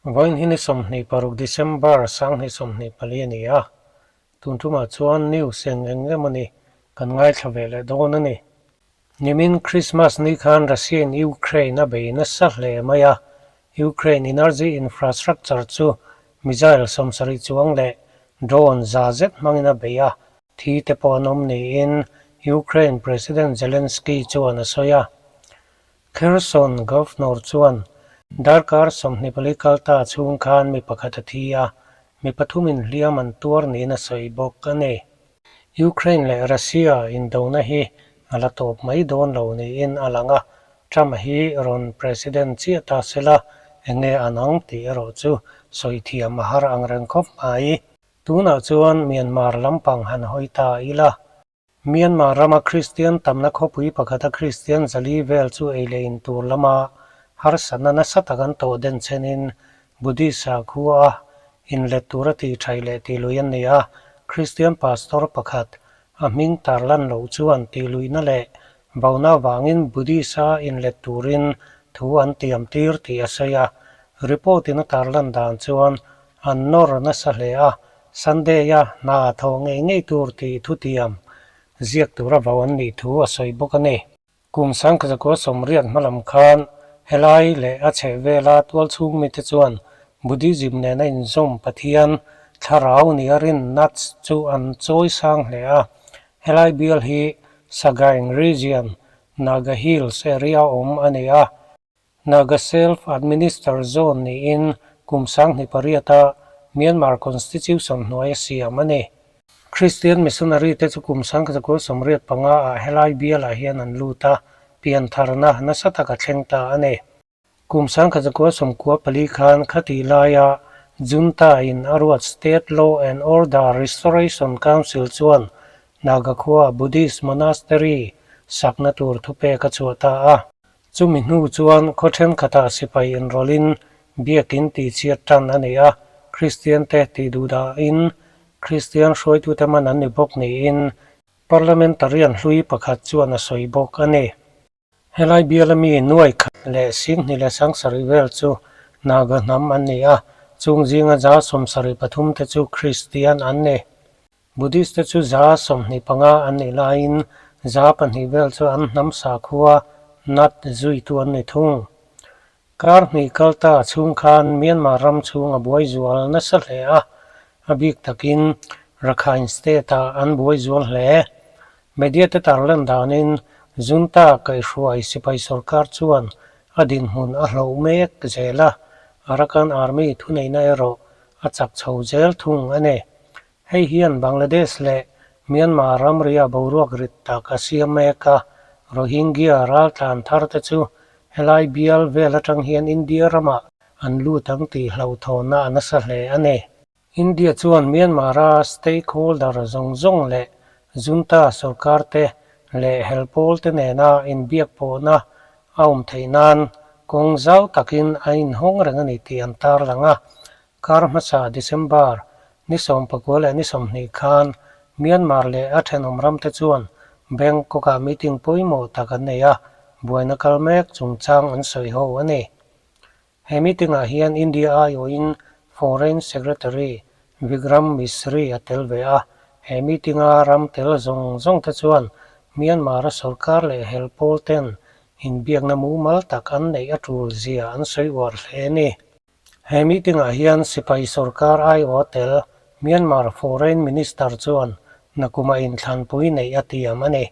Vawiin hi ni 26 December 2024 a ni a, tun tumah chuan news eng eng emaw ni kan ngaithla ve leh dawn a ni. Nimin Christmas ni khan Russia in Ukraine a bei nasa hle mai a, Ukraine energy infrastructure chu missile 70 chuang leh drone za zet hmangin a bei a, thi te pawh an awm niin Ukraine President Zelensky chuan a sawi a. Kherson Governor chuan darkar 24 kal ta chhung khan mi pakhat a thi a, mi pathumin hliam an tuar niin a sawi bawk a ni. Ukraine leh Russia indona hi a la tawp mai dawn lo niin a lang a, Trump hi rawn President chiah ta sela enge an ang tih erawh chu sawi thiam a har ang reng khawp mai. Tunah chuan Myanmar lampang han hawi ta ila. Myanmar rama Kristian tamna khawpui pakhata Kristian zali vel chu ei leh in tur lama harsatna nasa tak an tawh den chenin Buddhist sakhua a inlet tura tih thaih leh tih lui an ni a, Kristian pastor pakhat a hming tarlan loh chuan tih luihna leh vauna avangin Buddhist-a inlet turin thu an tiam tir tih a sawi a. Report-in a tarlan dan chuan an nawr nasa hle a, Sunday-a hna thawh ngei ngei tur tih thutiam ziak tura vau an nih thu a sawi bawk a ni. Kum 1980 hmalam khan helai leh a chhehvela tualchhung mite chuan Buddhism nena inzawm Pathian thlarau nia rin nuts chu an chawi sang hle a. Helai bial hi Sagaing Region, Naga Hills area awm a ni a. Naga Self Administer Zone niin kum 2008-a Myanmar Constitution hnuai a siam a ni. Christian missionary te chu kum 1985-ah helai bialah hian an lut a, piantharna nasa tak a thleng ta a ni. Kum 1994 khan khatih laia Junta in a ruat State Law and Order Restoration Council chuan Naga khua Buddhist Monastery sakna tur thupek a chhuah ta a. Chumi hnu chuan khaw thenkhatah sipai inrawlhin biakin tihchhiat tan a ni a, Kristian te tih duh dahin Kristian hruaitute man an ni bawk niin Parliamentarian hlui pakhat chuan a sawi bawk a ni. Helai biala mi nuai khat leh 27,000 vel chu Naga hnam an ni a, chung zinga 73% te chu Kristian an ni. Buddhist te chu 25% an nih laiin 2% vel chu an hnam sakhua nat zuitu an ni thung. Kar hnih kal ta chhung khan Myanmar ram chhung a buai zual nasa hle a, a bik takin Rakhine State-ah an buai zual hle. Media te tarlan danin Junta kaihhruai sipai sorkar chuan a dinhmun a hloh mek zel a, Arakan Army thuneihna erawh a chak chho zel thung a ni. Hei hian Bangladesh leh Myanmar ramria boruak rit tak a siam mek a, Rohingya raltlan thar te chu helai bial vel atang hian India ramah an lut ang tih hlauhthawnna a nasa hle a ni. India chuan Myanmar-a stakeholder zawng zawng leh junta sorkar te leh helpawl te nena inbiak pawhna a awm theih nan kawng zau takin a inhawng reng a ni tih an tarlang a. Kar hmasa December ni 19 leh ni 20 khan Myanmar leh a thenawm ramte chuan Bangkok-ah meeting pawimawh tak an nei a, buaina kal mek chungchang an sawi ho a ni. He meeting-ah hian India aiawhin Foreign Secretary Vikram Misri a tel ve a, he meeting-a ram tel zawng zawng te chuan Myanmar-a sorkar leh hel pawl ten inbiakna mumal tak an neih a tul zia an sawi uar hle a ni. He meeting-ah hian sipai sorkar aiawh tel Myanmar Foreign Minister chuan nakuma inthlanpui neih a tiam a ni.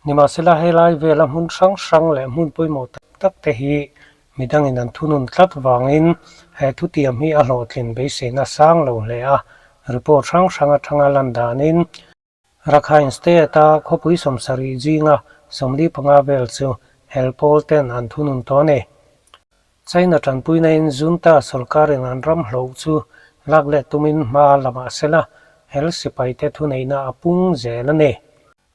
Nimahsela helai vela hmun hrang hrang leh hmun pawimawh tak tak te hi midangin an thunun tlat vangin he thutiam hi a hlawhtlin beiseina sang lo hle a, report hrang hrang atanga lan danin Rakhine State-a khawpui 70 zinga 45 vel chu hel pawl ten an thunun tawh a ni. China tanpuinain Junta sorkarin an ram hloh chu lak leh tumin hma la mah sela hel sipaite thuneihna a pung zel a ni.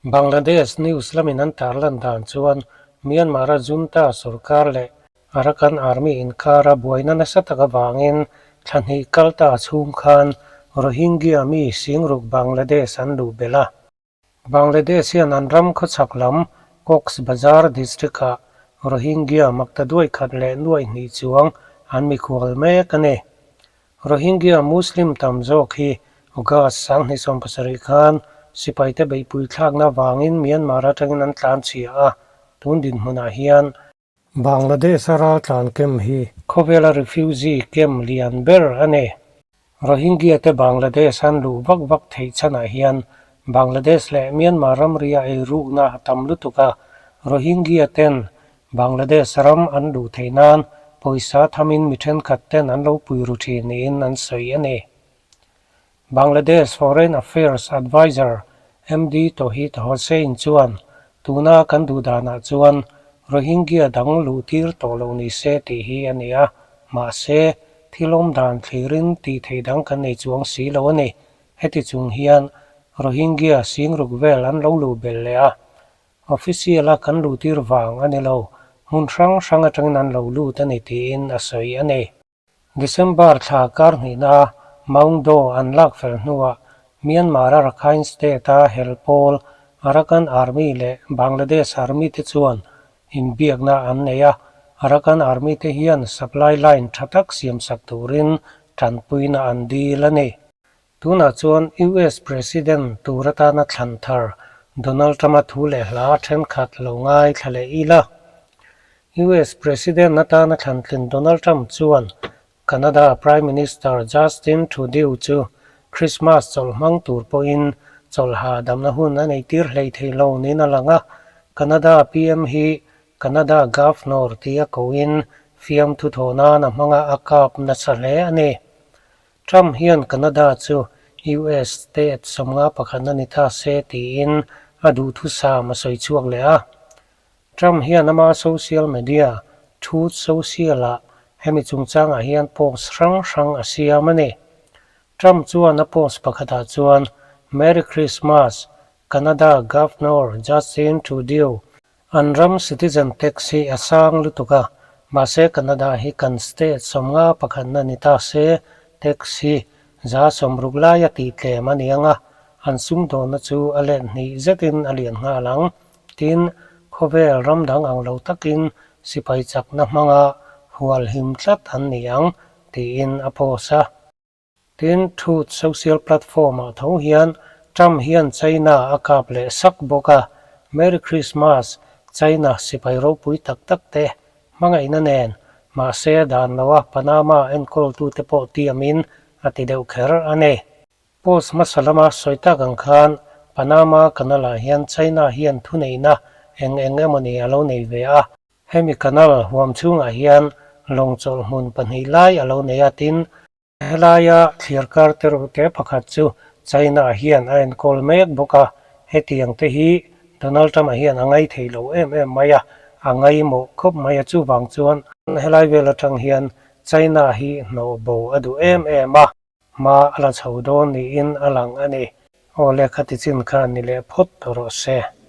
Bangladesh news lamin an tarlan dan chuan Myanmar-a Junta sorkar leh Arakan Army inkara buaina nasa tak avangin thla hnih kal ta chhung khan Rohingya mi 60,000 Bangladesh an luh belh a. Bangladesh hian an ram khawchhak lam Cox's Bazar district-ah Rohingya makta duai khat leh nuaih hnih chuang an mikhual mek a ni. Rohingya Muslim tam zawk hi August 2017 khan sipaite beihpui thlakna vangin Myanmar atangin an tlan chhia a, tun dinhmunah hian Bangladesh-a raltlan camp hi khawvela refugee camp lian ber a ni. Rohingya te Bangladesh an luh vak vak theih chhanah hian Bangladesh leh Myanmar ramria eirukna a tam lutuk a, Rohingya ten Bangladesh ram an luh theih nan pawisa thamin mi thenkhat ten an lo pui ru thin niin an sawi a ni. Bangladesh Foreign Affairs Adviser MD Tohid Hossain chuan tuna kan duh danah chuan Rohingya dang luh tir tawh lo ni se tih hi a ni a, mahse, thil awm dan thlirin tih theih dang kan nei chuang si lo a ni. Heti chung hian Rohingya singruk vel an lo luh belh leh a, official-a kan luh tir vang a ni lo, hmun hrang hrang atangin an lo lut a ni tiin a sawi a ni. December thla kar hnihna Maungdaw an lak fel hnuah Myanmar-a Rakhine State-a hel pawl Arakan Army leh Bangladesh Army te chuan inbiakna an nei a, Arakan Army te hian supply line tha tak siamsak turin tanpuina an dil a ni. Tunah chuan US President tur atana thlan thar Donald Trump-a thu leh hla thenkhat lo ngaithla leh ila. US President atana thlan tlin Donald Trump chuan Canada Prime Minister Justin Trudeau chu Christmas chawlh hmang tur pawhin chawlhha damna hun a nei tir hlei thei lo niin a lang a, Canada PM hi Canada Governor tia koin fiamthu thawh nan a hmanga a kap nasa hle a ni. Trump hian Canada chu US state 51 a ni ta se tiin a duhthusam a sawi chhuak leh a. Trump hian ama social media, Truth Social-ah hemi chungchangah hian post hrang hrang a siam a ni. Trump chuan a post pakhatah chuan, Merry Christmas, Canada Governor Justin Trudeau, An ram citizen tax hi a sang lutuk a, mahse Canada hi kan state 50 pakhatna ni ta se tax hi 60% laia tih tlem a ni ang a, an sumdawnna chu a let hnih zetin a lian nghal ang. Tin, khawvel ram dang ang lo takin sipai chakna hmanga hualhim tlat an ni ang, tiin a post a. Tin, Truth Social platform-ah tho hian Trump hian China a kap leh sak bawk a, Merry Christmas, China sipai ropui tak tak te hmangaihna nen, mahse dan loa Panama enkawltute pawh tiamin a ti deuh kher a ni. Post hmasa lama sawi tak ang khan Panama Canal-ah hian China hian thuneihna eng eng emawni a lo nei ve a, Hemi canal huam chhungah hian lawng chawlh hmun pahnih lai a lo nei a, tin, helaia thliarkar te reuh te pakhat chu China hian a enkawl mek bawk a, hetiang te hi Donald Trump-a hian a ngai thei lo em em mai a, a ngaimawh khawp mai a, chuvang chuan helai vel atang hian China hi hnawh bo a duh em em a. Hma a la chho dawn niin a lang a ni. Aw lehkha tichin kha ni leh phawt rawh se.